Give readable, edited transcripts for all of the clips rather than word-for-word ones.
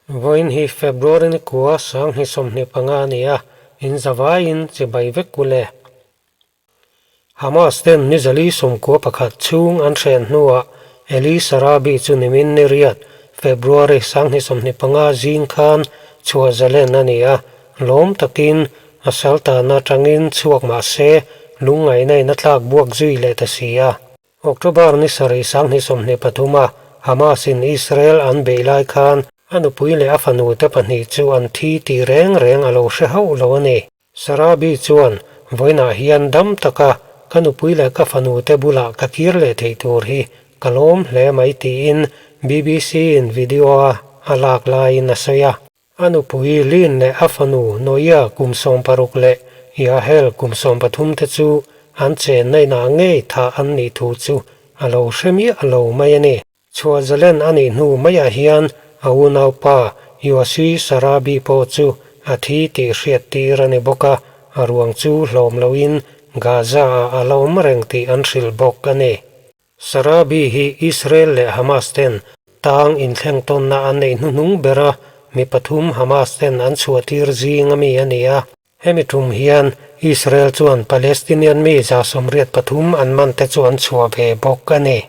Vawiin hi February ni kua 2025 a ni a, in zavaiin chibai vek u le. Hamas ten ni 491 chhung an hren hnuah Eli Sharabi chu nimin ni riat, February 2025 zing khan chhuah zalen a ni a, lawm takin a saltana atangin chhuak mah se lungngaihna in a tlak buak zui leh ta si a. October ni sarih 2023 a Hamas in Israel an beih lai khan a nupui leh a fanu te pahnih chu an thi tih reng reng a lo hre hauh lo a ni. Sharabi chuan, Vawiinah hian dam taka ka nupui leh ka fanu te bulah ka kir leh theih tur hi ka lawm hle mai tiin BBC in video a a lak laiin a sawi a. A nupui Lynn leh a fanu Noia kum 16 leh Yahel kum 13 te chu an chenna inah ngei thah an nih thu chu a lo hre miah lo mai a ni. Chhuah zalen a nih hnu maiah hian a unaupa Yossi Sharabi pawh chu a thi tih hriat tir a ni bawk a, a ruang chu hlawm loin Gaza-ah a la awm reng tih an hrilh bawk a ni. Sharabi hi Israel leh Hamas ten tang inthleng tawnna an neih hnuhnung ber a, mi pathum Hamas ten an chhuahtir zing a mi a ni a. Hemi tum hian Israel chuan Palestinian mi 83 an man te chu an chhuah ve bawk a ni.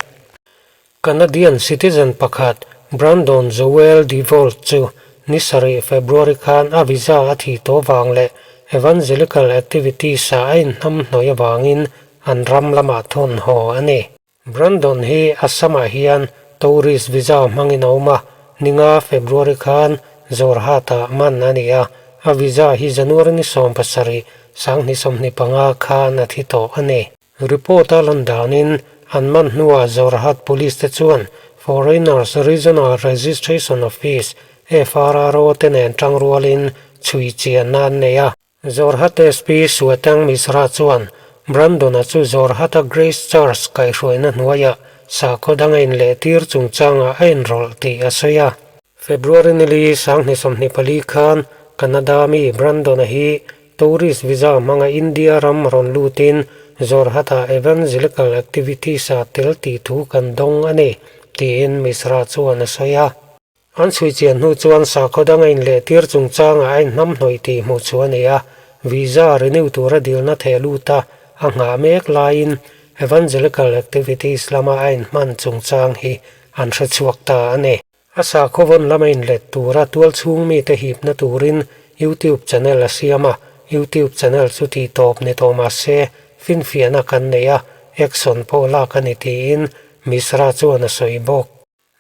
Canadian citizen pakhat Brandon Joel DeVault chu ni sarih February khan a visa a thih tawh vang leh evangelical activities ah a inhnamhnawih avangin an ram lamah thawn haw a ni. Brandon hi Assam-ah hian tourist visa hmangin a awm a, ninga February khan Jorhat-ah man a ni a, a visa hi January ni 17, 2025 khan a thi tawh a ni. Report a lan danin an man hnuah Jorhat Police te chuan Foreigners Regional Registration Office, FRRO, te nen tangrualin chhui chianna an nei a. Jorhat SP Swetang Mishra chuan Brandon-a chu Jorhat-a Grace Church kaihhruaina hnuaiah sakhaw dang a inlehtir chungchangah a inrawlh tih a sawi a. February nili 2024 khan Canada mi Brandon-a hi tourist visa hmanga India ram rawn lutin Jorhat-a evangelical activities-ah tel tih thu kan dawng a ni, tiin Mishra chuan a sawi a. An chhui chian hnu chuan sakhaw dang a inlehtir chungchangah a inhnamhnawih tih hmuh chu a ni a, visa renew tura dilna theh lut a, a nghah mek laiin evangelical activities lama a inhman chungchang hi an hre chhuak ta a ni. A sakhaw vawn lama inlet tura tualchhung mite hipna turin YouTube channel a siam a, YouTube channel chu tih tawp ni tawh mah se finfiahna kan nei a, action pawh lak a ni tiin Mishra chuan a sawi bawk.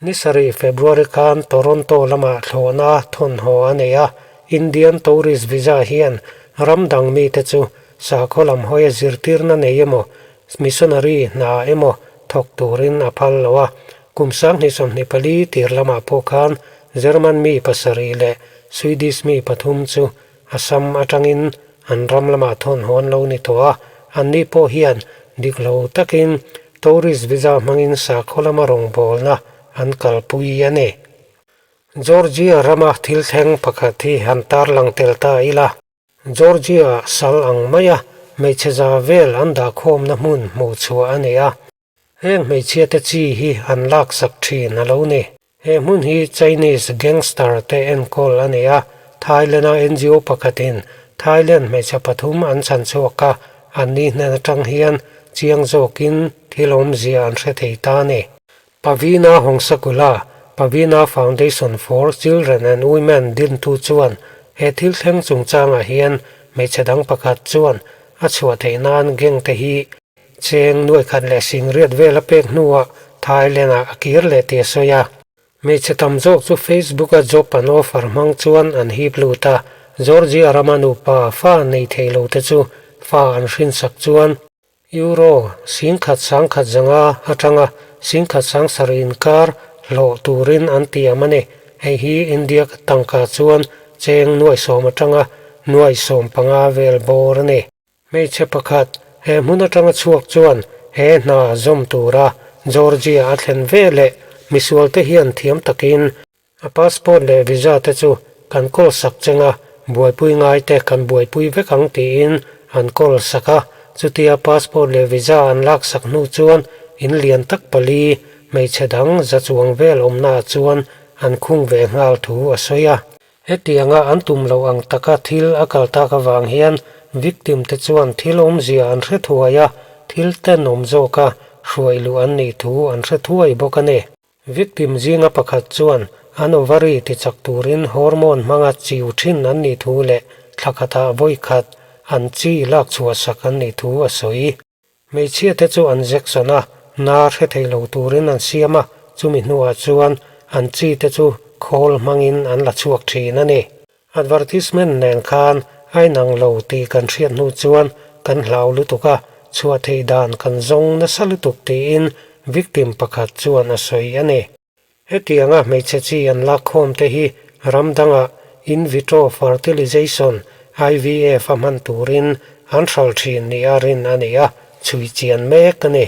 Ni sarih February khan Toronto lamah thlawhna thawnhaw a nei a, Indian tourist visa hian ram dang mite chu sakhaw lam hawia zirtirna nei emaw, missionary hna emaw thawk turin a phal lo a. Kum 2024 tir lamah pawh khan German mi pasarih leh Swedish mi pathum chu Assam atangin an ram lamah thawnhaw an lo ni tawh a, anni pawh hian dik lo takin tourist visa hmangin sakhaw lama rawngbawlna an kalpui a ni. Georgia rama thil thleng pakhat hi han tarlang tel ta ila. Georgia sal ang maia hmeichhe za vel an dahkhawmna hmun hmuh chhuah a ni a. Heng hmeichhia te chi hi an laksak thin a lo ni. He hmun hi Chinese gangster te enkawl a ni a, Thailand-a NGO pakhatin Thailand hmeichhe pathum an chhan chhuak a, anni hnen atang hian chiang zawkin thil awmzia an hre thei ta a ni. Pavina Hongsakula, Pavina Foundation for Children and Women dintu chuan he thil thleng chungchangah hian hmeichhe dang pakhat chuan a chhuah theih nan gang te hi Cheng nuai khat leh singriat vel a pek hnuah Thailand-ah a kir leh tih a sawi a. Hmeichhe tam zawk chu Facebook-a job an offer hmang chuan an hip lut a, Georgia rama nupa fa nei thei lo te chu fa an hrinsak chuan Euro 10,000 1,500 atanga 1,700 inkar hlawh turin an tiam a ni. Hei hi India tangka chuan cheng nuai sawm atanga nuai 15 vel bawr a ni. Hmeichhe pakhat he hmun atanga chhuak chuan he hna zawm tura Georgia a thlen ve leh misualte hian thiam takin a passport leh visa te chu kan kawl sak cheng a, buaipui ngai te kan buaipui vek ang tiin an kawl sak a. Chutia passport leh visa an lak sak hnu chuan in lian tak pali hmeichhe dang za chuang vel awmnaah chuan an khung ve nghal thu a sawi a. Hetianga an tum loh ang taka thil a kal tak avang hian victim te chuan thil awmzia an hre thuai a, thil tenawm zawka hruai luh an nih thu an hre thuai bawk a ni. Victim zinga pakhat chuan an ovary tichak turin hormone hmanga chiu thin an nih thu leh thla khatah vawi khat an chi lak chhuah sak an nih thu a sawi. Hmeichhia te chu an zek sawn a, na hre thei lo turin an siam a, chumi hnuah chuan an chi te chu khawl hmangin an la chhuak thin a ni. Advertisement nen khan a inang lo tih kan hriat hnu chuan kan hlau lutuk a, chhuah theih dan kan zawng nasa lutuk tiin victim pakhat chuan a sawi a ni. Hetianga hmeichhe chi an lakkhawm te hi ram dangah in vitro fertilization, IVF, a hman turin an hral thin nia rin a ni a, chhui chian mek a ni.